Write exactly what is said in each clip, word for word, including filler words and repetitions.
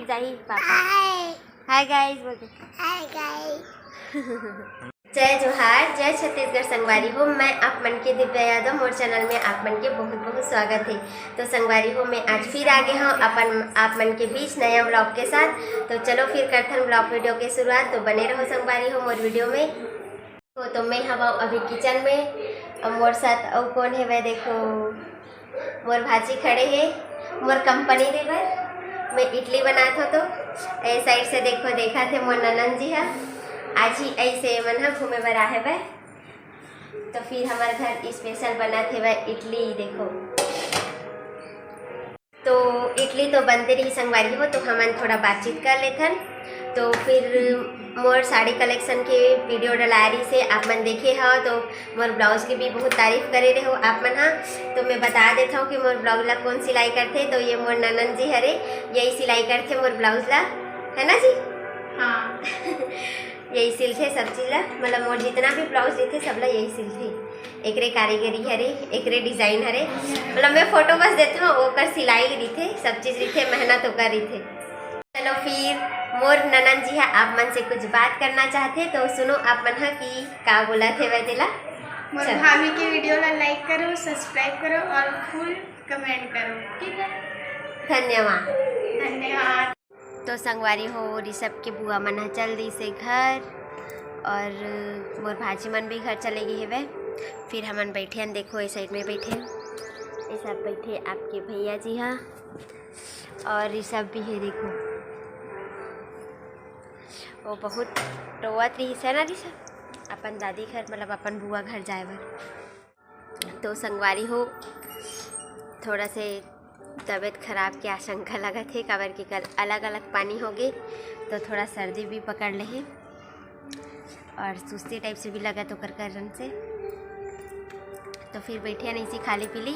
जाही पापा। हाय। Hi guys बोल दे। Hi guys. जय जोहार, जय छत्तीसगढ़ संगवारी हो। मैं आप मन के दिव्या यादव, मोर चैनल में आप मन के बहुत बहुत स्वागत है। तो संगवारी हो, मैं आज फिर आ गए हूँ अपन आप मन के बीच नया व्लॉग के साथ। तो चलो फिर करथन व्लॉग वीडियो के शुरुआत। तो बने रहो संगवारी हो मोर वीडियो में। हो तो मैं हवा अभी किचन में, अउ मोर साथ अउ कौन है वह देखो, मोर भाजी खड़े है मोर कंपनी दे बर। मैं इडली बनात हो तो ए साइड से देखो, देखा थे मोर ननन जी हा। आज ही ऐसे मन हा घूमे बर आहे बर, तो फिर हमारे घर स्पेशल बना थे वह इडली देखो। तो इडली तो बनते रही संगवारी हो, तो हमन थोड़ा बातचीत कर लेथन। तो फिर मोर साड़ी कलेक्शन के वीडियो डलाए रही से आप मन देखे हो, तो मोर ब्लाउज की भी बहुत तारीफ करे रहे हो आप मन हा। तो मैं बता देता हूँ कि मोर ब्लाउज ला कौन सिलाई करथे। तो ये मोर ननन जी हरे, यही सिलाई करथे मोर ब्लाउज ला, है ना जी? हाँ। यही सिलथे सब चीज ला, मतलब मोर जितना भी ब्लाउज लेथे सब ला यही सिलथे। एकरे कारीगरी हरे, एकरे डिजाइन हरे, मतलब मैं फोटो बस देता हूँ, ओकर सिलाई रिथे, सब चीज रिथे, मेहनत ओकर रिथे। चलो फिर मोर ननन जी हा आप मन से कुछ बात करना चाहथे, तो सुनो आप मन हा कि का बोला थे वह तेला। मोर चल। भाभी के वीडियो ला लाइक करो, सब्सक्राइब करो और फुल कमेंट करो, ठीक है? धन्यवाद। धन्यवाद। तो संगवारी हो, ऋषभ के बुआ मन ह चल दिस हे घर, और मोर भांची मन भी घर चले गे हेवय। फिर हमन बैठे हन, देखो, ए साइड में बैठे हन, ये सब बैठे आपके भैया जी हा, और ऋषभ भी है, देखो, वो बहुत रोवत रहिस हे ना ऋषभ, अपन दादी घर, मतलब अपन बुआ घर जाए बर। तो संगवारी हो, थोड़ा से तबीयत खराब के आशंका लगत हे, काबर कि कल अलग-अलग पानी हो गे, तो थोड़ा सर्दी भी पकड़ ले हे और सुस्ती टाइप से भी लगत ओकर कारण से। तो फिर बैठे हन इसी खाली पीली।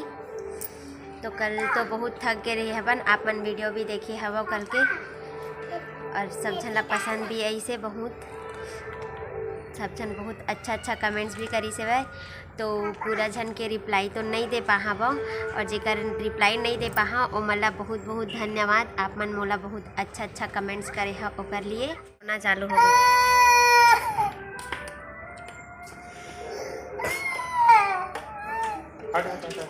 तो कल तो बहुत थक गए रहे हवन, आप मन वीडियो भी देखे हवो कल के, और सब झन ला पसंद भी आइस हे बहुत, सब झन बहुत अच्छा अच्छा कमेंट्स भी करिस हेवय। तो पूरा झन के रिप्लाई तो नहीं दे पाहा वो, और जेकर रिप्लाई नहीं दे पाहा, ओमन ला बहुत बहुत धन्यवाद। आप मन मोला बहुत अच्छा अच्छा कमेंट्स करे हा, ओकर लिए। ना चालू हो गई। हट, हट, हट, हट।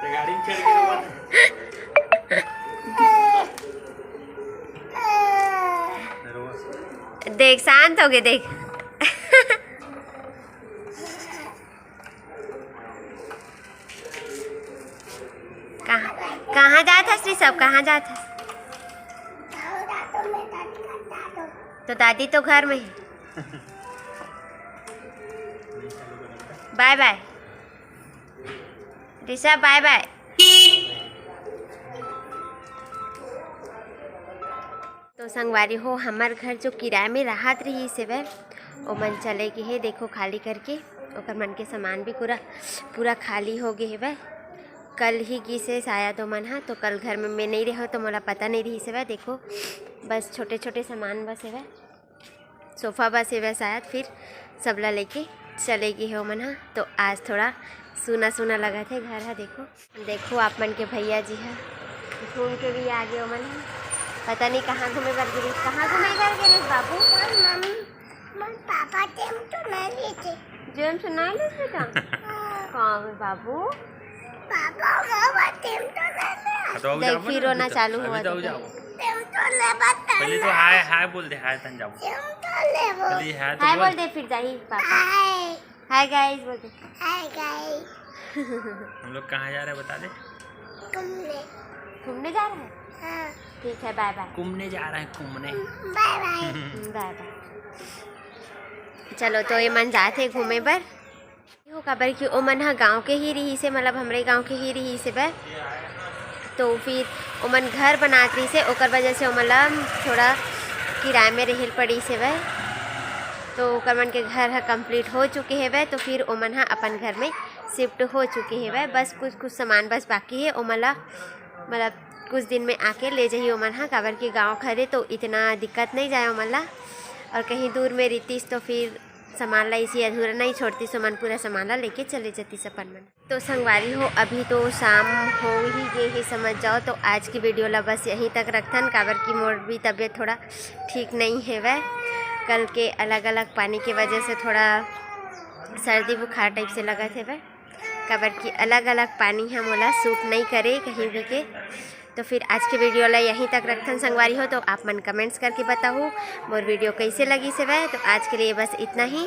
गाड़ी में चढ़ के रोवत हे। रोवत हे। देख, शांत हो गए, देख। कहाँ, कहाँ जात हस रे सब, कहाँ जात हस? तो दादी तो घर में है। बाय बाय। ऋषभ, बाय बाय। तो संगवारी हो, हमर घर जो किराए में रहत रहिस हेवय, ओमन चले गे हे, देखो, खाली करके। ओकर मन के सामान भी पूरा, पूरा खाली हो गे हेवय। कल ही गिस हे शायद ओमन ह, तो कल घर में मैं नहीं रहो, तो मोला पता नहीं रहिस हेवय। देखो, बस छोटे-छोटे सामान बस हेवय। सोफा बस हेवय शायद, फिर सबला लेके चले गे हे ओमन ह। तो आज थोड़ा सूना सूना लगत हे घर ह। देखो, देखो आप मन के भैया जी ह घूम के भी आ गे ओमन ह। पता नहीं कहाँ घूमे बर गिरिस, कहाँ घूमे बर गिरिस बाबू? मोर मम्मी, मोर पापा जेम्स तो नहीं लेते। जेम्स तो नहीं लेते का? हाँ। कहाँ है बाबू? पापा, वो बात टेम तो ले ले। हाँ, तो आओ देख, जाओ फिर ना, रोना अभी तो, चालू अभी हुआ तो आओ देखो। जाओ। टेम तो ले बात पहले तो ना। हाय, हाय बोल दे, हाय तन जाओ। टेम तो ले वो। चलिए, हाय तो हाय बोल। बोल दे, फिर जाही पापा। हाय। हाय गाइस बोल दे। Hi guys. हम लोग कहाँ जा रहे हैं, बता दे। घूमने। घूमने जा रहे हैं? हाँ। ठीक है, बाय बाय। घूमने जा रहे हैं, घूमने। बाय बाय। हम्म, बाय बाय। चलो, तो ये मन जाते घूमे बर। हो, काबर कि ओमन ह गाँव के ही रिहिस हे, मतलब हमरे गाँव के ही रिहिस हेवय। तो फिर ओमन घर बनात रिहिस हे, ओकर वजह से ओमन ला थोड़ा किराए में रेहे ल पड़िस हेवय। तो ओकर मन के घर ह कंप्लीट हो चुके हेवय, तो फिर ओमन ह अपन घर में शिफ्ट हो चुके हेवय। बस कुछ कुछ सामान बस बाकी हे, ओमन ला मतलब कुछ दिन में आके ले जाही ओमन ह, काबर कि गाँव हरे तो इतना दिक्कत नहीं जाए ओमन ला। और कहीं दूर में रितिस तो फिर सामान ला इसी अधूरा नहीं छोड़ती, सुमन पूरा सामान ला लेके चले जाती सपन मन। तो संगवारी हो, अभी तो शाम हो ही गे हे समझ जाओ। तो आज की वीडियो ला बस यहीं तक रखथन, काबर कि मोर भी तबीयत थोड़ा ठीक नहीं हेवय। कल के अलग-अलग पानी के वजह से थोड़ा सर्दी बुखार टाइप से लगत हेवय, काबर कि अलग-अलग पानी ह मोला सूट नहीं करे कहीं भी के। तो फिर आज के वीडियो ला यहीं तक रखथन संगवारी हो। तो आप मन कमेंट्स करके बताहू मोर वीडियो कैसे लगिस हेवय। तो आज के लिए बस इतना ही।